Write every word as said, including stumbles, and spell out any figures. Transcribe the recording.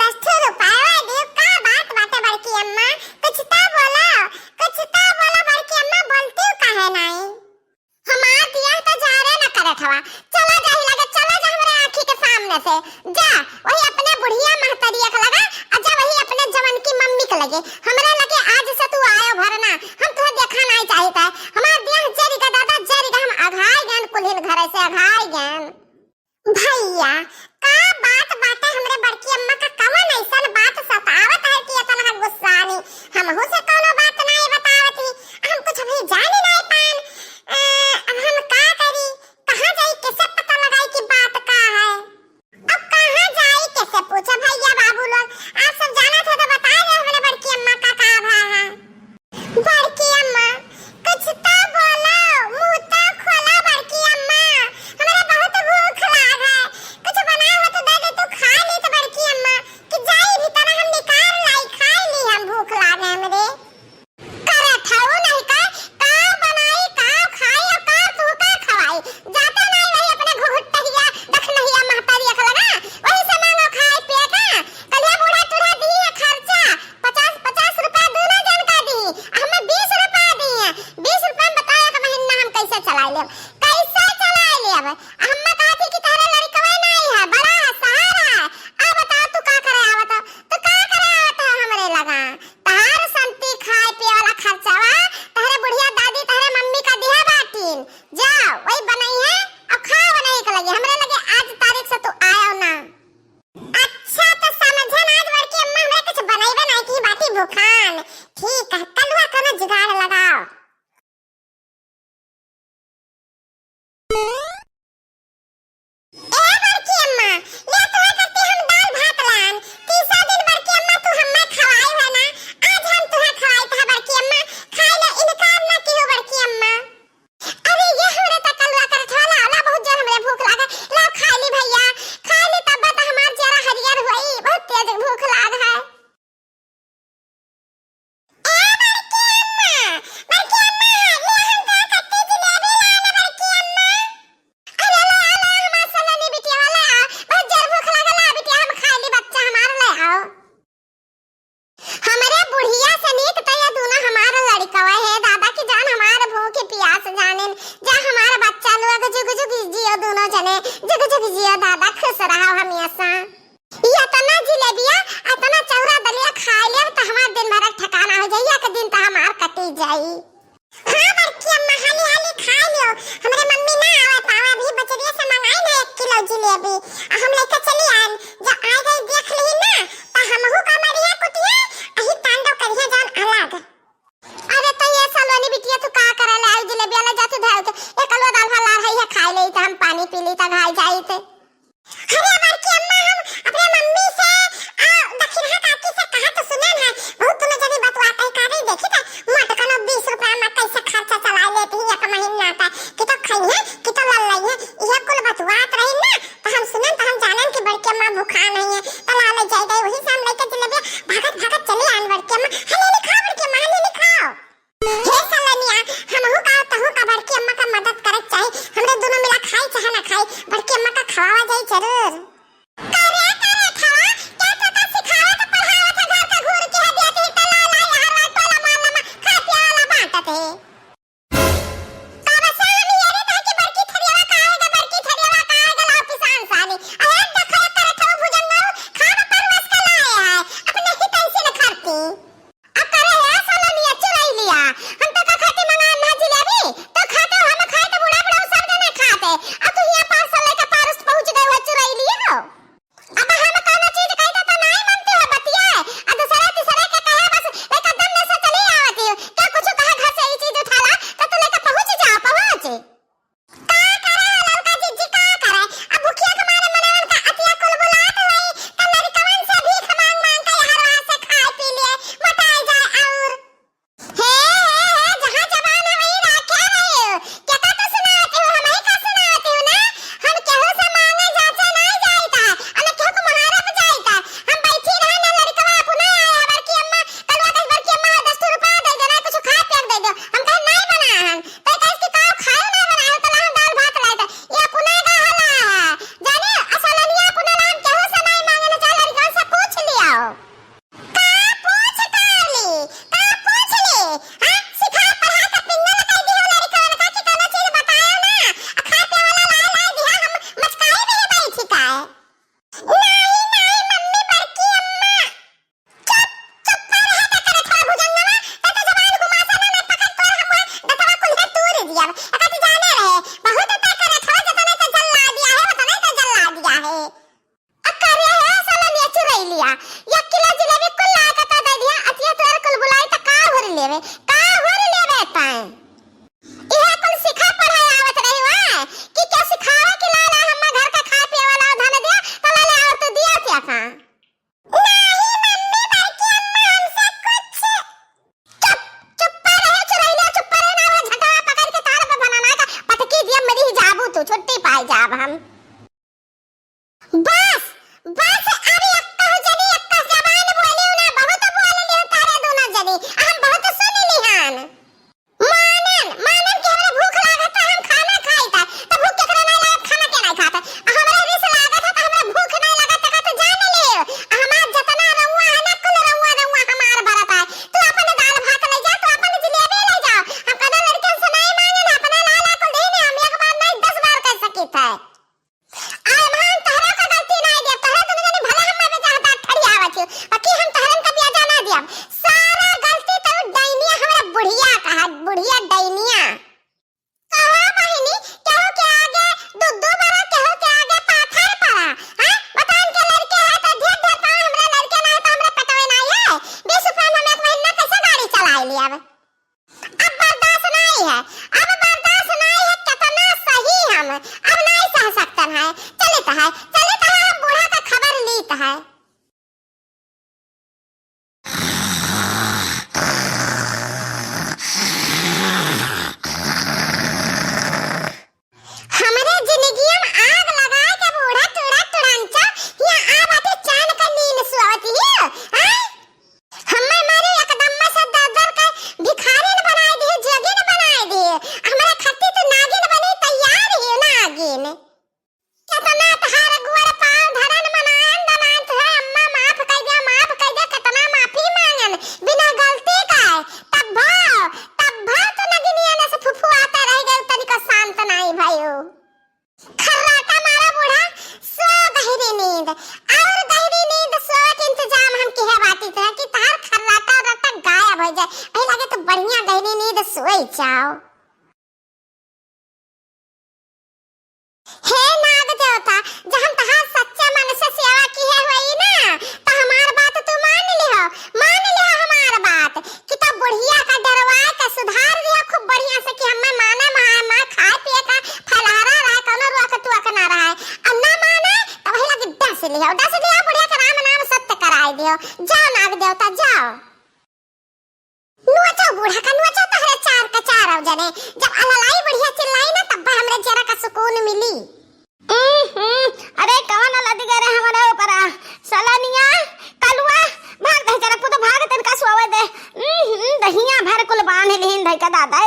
दस ठो रुपया दियो, का बात बाटे बड़की अम्मा? कुछ तो बोलो, कुछ तो बोलो बड़की अम्मा, बोलती हूँ काहे नहीं? हमार दिया तो जा रे ना करत हवा, चला जा ही लगे, चला जा हमरे आँखी के सामने से, जा वही अपने बुढ़िया महतरिया के लगा, और जा वही अपने जवन की मम्मी के लगे, हमरे लगे आज से तू आयो भरना, हम तुहे देखा नहीं चाहित है, हमार दिया जरी का दादा, जरी का, हम अघाई गन कुल्हिन घरे से अघाई गन। भैया, का बात बाटे हमरे बड़की अम्मा का, कवन ऐसन बात सतावत है कि इतना गुस्सानी? हमहू से कौनो बात नाई बतावत ही, हम कुछ अभी जान ही नाई पान। अ, अब हम का करी, कहाँ जाई, कैसे पता लगाई कि बात का है? अब कहाँ जाई, कैसे पूछे भैया बाबू लोग? आप सब जानत हो तो बताए दे हमरे बड़की अम्मा का का भा है। बड़की अम्मा, कुछ तो बोलो, मुंह तो खोलो बड़की अम्मा, हमरा बहुत भूख लाग है, कुछ बनाए हो तो दे दे, तू खा ली तो बड़की अम्मा, कि जाई भीतर हम निकाल लाई, खा ली हम, भूख लाग है हमरे। करत हऊ नहीं का, का बनाई, का खाई और का तू का खवाई, जाता नहीं वही अपने घुघुटहिया, दखनहिया महतारी अख लगा, वही से मांगो खाए पिए का, कलिया बूढ़ा तुरा दी है खर्चा, पचास पचास रुपया दूनो जन का दी, आ हमें बीस रुपया दी है। बीस रुपया में बताओ एक महीना हम कैसे चलाए लेब, कैसे चलाए लेब? आ हमें कहा थी कि तहरे लड़कवे नहीं है, बड़ा है, सहारा है। अब बताओ तू का करे आवत हो? तू का करे आवत हो हमरे लगा? तहार संती खाए पिए वाला खर्चावा तहरे बुढ़िया दादी तहरे मम्मी का दिया बाटीन। जाओ वही बनई है, अब खाओ नहीं के लगे, हमरे लगे आज तारीख से तू आयो ना। अच्छा, तो समझन आज बड़की अम्मा हमरा कुछ बनइबे नहीं की, बाटी भूखान। ठीक है, कलुआ कोनो जुगाड़ लगाओ। ए बड़की अम्मा, ले तोहरे खातिर हम दाल भात लान। तीसरा दिन बड़की अम्मा तू हम्मे खवाई है ना, आज हम तुहे खवाई था बड़की अम्मा। खाए ले इनकार ना किहो बड़की अम्मा। अरे ये हमरे त कलुआ करत हवा, ला, ला, बहुत जोर हमरे भूख लाग है। ला खाई ली भैया, खाई ली तब त हमार चेहरा हरियर होई, बहुत तेज भूख लाग है। ए बड़की अम्मा, बड़की अम्मा, ले हम का कत्ती जिलेबी लान बड़की अम्मा। अरे ला, ला, हमार सलोनी बिटिया ला, बहुत जोर भूख लाग ला बिटिया, हम खाई ली बच्चा हमार ले आओ। हमरे बुढ़िया से नीक त ये दूनो हमार लड़कवा है, दादा की जान हमार भूख पियास जानेन। जा हमार बच्चा लोग जुग जुग जियो दूनो जने, जुग जुग जियो दादा, खुश रहो हमेशा। ये अतना जिलेबिया, अतना चौरा दलिया खाए लेब त हमार दिन भर ठिकाना हो जाई, एक दिन त हमार कटी जाई। हाँ बड़की अम्मा, हाली हाली खाए लियो, हमरे मम्मी ना आवे पावे, अभी बजरिया से मंगाई ना एक किलो जिलेबी, आ हम लेके चली आएन, जब आ गई देख ली ना, त हमहू का मरिया कुटिया, अही तांडव करिया जान अलग। अरे तो ये सलोनी बिटिया तू का करे ले आई जिलेबिया ले जाती धर के, एक किलो दाल भात ला रही है खाए ले, त हम पानी पी ली त घाई जाई थे। अरे बड़की अम्मा, हम अपने मम्मी से आ दखिनहा काकी से कहा तो सुनेन है, बहुत तुम जनी बतुआत है, का रे देखी त मोटकनो बीस रुपया में कैसे खर्चा चला लेती है एक महीना का, कि तो खाई है कि तो लल्लाई है, यह कुल बतुआत रही ना, तो हम सुनेन तो हम जानेन कि बड़की अम्मा भूखा नहीं है, तो ला ले जाए गए, वही से हम लेके जिलेबिया भागत भागत चली आन बड़की अम्मा। हले नहीं खाओ बड़की अम्मा, हले नहीं खाओ। हे सलोनिया, हमहू का तहू का बड़की अम्मा का मदद करे के चाही। हमरे दोनों मिला खाई चाहे ना खाई, बड़की अम्मा का खवावा जाई जरूर। करे, करे, खवा, क्या तो का सिखावत पढ़ावत है घर का घूर के है, देती तो ला, ला, यार, ला, टोला मोहल्ला में खा पिए वाला बांटत है। का बस सलोनिया रे, ताकि बड़की थरियावा का आएगा, बड़की थरियावा का आएगा, लाओ पिसान सानी। अरे, देखो, ये करे थो भुजंगा, खा तो परवस के लाए है, अपने ही तैसे न खरती। अब करे है सलोनिया चुरैलिया, हम तो का खातिर मंगाए ना जिलेबी, तो खाते हो हम खाए तो बूढ़ा बूढ़ा सब जने खाते, अब तू यहाँ पार्सल लेके पारस पहुँच गए हो चुरैलिया हो। अब हम कौनो चीज कही तो, तो नहीं मानते हो बतिया, आ दूसरे तीसरे के कहे बस एक दम में से चली आवती हो, क्या कुछ कहा घर से ये चीज उठाला तो तू लेके पहुँच जाओ, पहुँच। का करे हो ललका जिज्जी, का करे? अब भुखिया के मारे मनवन का अतिया कुल बुलात होई, त लड़कवन से भीख मांग मांग के यहाँ वहाँ से खाए पी लिए। एक किलो जिलेबी कुल लाए के तो दे दिया, अतिया तोर कुल बुलाई तो का हुर लेवे, का हुर लेवे ताए? इहे कुल सिखा पढ़ाई आवत रही हुआ कि क्या सिखावे कि ला ला हम्मा घर का खाए पिए वाला धन दिया, तो ला ले और तू दिया क्या का? नहीं मम्मी, बड़की अम्मा हमसे कुछ चुप, चुप्पा रहे, चुरैलिया, चुप्पा रहे ना, वो झटवा पकड़ के तार पे बनाना का पटकी दिया, मरी जाबू तू, छुट्टी पाई जाब हम। बस, बस, अब एक्कहु जनी एक्कस जबान बोलिउ ना, बहुत बोल लिहु तारे दोनों जनी, हम बहुत सुन लिहन। मानन, मानन कि हमरा भूख लागत है, हम खाना खाई था, तो भूख केकरा नहीं लागत, खाना के नहीं खात है? आ हमरा रिस लागत है, तो हमरा भूख नहीं लागत, तो का तू जान ले? आ हमार जतना रउआ है ना, कुल रउआ, रउआ हमार भरत है। तू अपन दाल भात ले जा, तू अपन जिलेबी ले जाओ। हम कदा लड़कन से नहीं मांगे ना, अपना लाला को दे दे, हम एक बार नहीं, दस बार कह सकित है। अरे भान, तहरा का गलती नहीं दे, तहरा तो नहीं भले हम में ज्यादा खड़ी आवत हो, बाकी हम तहरन का ब्याजा ना दिया। सारा गलती तो डैनिया हमरा बुढ़िया का है, बुढ़िया डैनिया। कहो बहिनी, केहू के आगे दू दू बरा, केहू के आगे पाथर पड़ा, हैं? बतान के लड़के है तो ढेर ढेर पाओ, हमरा लड़के ना है तो हमरा पेटवे ना है। बीस रुपया में हम एक महीना कैसे गाड़ी चलाई ली अब? अब बर्दाश्त नहीं है, अब बर्दाश्त नहीं है, कितना सही हम, अब नहीं सह सकते हैं। चलित है, चलित है, हम बूढ़ा का खबर लीत है। हमरे जिंदगिया में आग लगाए के बूढ़ा टूड़ा टुड़ंचा, यहाँ आ बाटे चैन का नींद सुआवत ही, हैं? हम्मे मारे एकदम में से दर दर के भिखारिन बनाए दिए, जोगिन बनाए दिए। हमरा खातिर तो नागिन बनी तैयार ही नागिन। केतना तहार गोड़ पाँव धरन, मनायन दनायन तुहे, अम्मा माफ कइ दे, माफ कइ दे, केतना माफी मांगन बिना गलती का। तब भा, तब भा तो नगिनिया ने से फुफुआते रह गए, तनिको शांत नाई भयो। खर्राटा मारा बूढ़ा, सो गहरी नींद, और गहरी नींद सोए के इंतजाम हम किहे बाटी थे कि तहार खर्राटा रट्टा गायब हो जाए। अही लगे तो बढ़िया गहरी नींद सोए जाओ। हे नाग देवता, जब हम तहार सच्चे मन से सेवा किहे होई ना, तो हमार बात तू मान लिहो, मान लिहो हमार बात। कि तब बुढ़िया का डरवाए का सुधार दिया खूब बढ़िया से कि हमें माने माए माए खाए पिए का फलहारा रहे, कौनो रोक टोक ना रहे। और ना माने तो वही लगे डस लियो, डस लियो बुढ़िया का राम नाम सत्य कराए दियो। जाओ नाग देवता जाओ। नोचो बूढ़ा का नोचो तहरे चार का चार जने। जब अललाई बुढ़िया चिल्लाई ना तब हमरे जरा का सुकून मिली। हम्म, हम्म, अरे कवन लद गए रे हमारे ऊपर आ? सलनिया, कलुआ, भाग दे जरा पुत भाग तनका सोवे दे। हम्म, हम्म, दहिया भर कुल बांध लिहिन धई का दादा।